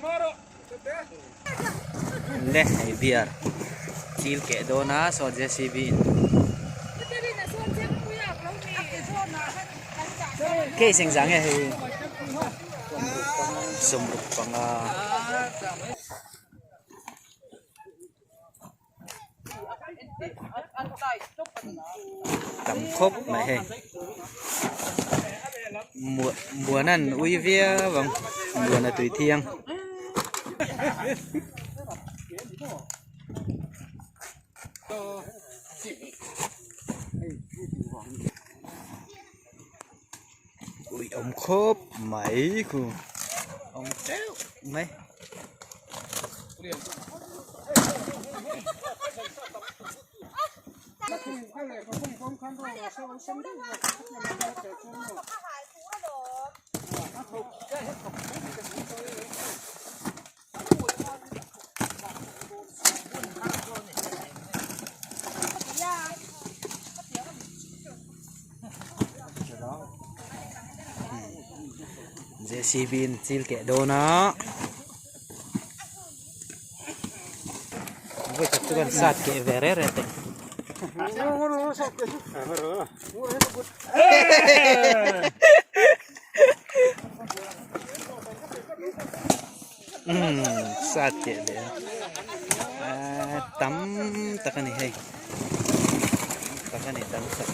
Le hei beer chil keh dawn a saw JCB in case engzah nge hei sawmruk panga. Tam khawp mai hei muan an ui viau ang muan a tui thiang. Ui awm khawp mai khu awm teuh mai. JCB in chil keh dawn a vawi khat chu kan sat keh ve reh reh teh. Umm sat keh leh a ahh tam tak a ni hei tam tak a ni tam tak.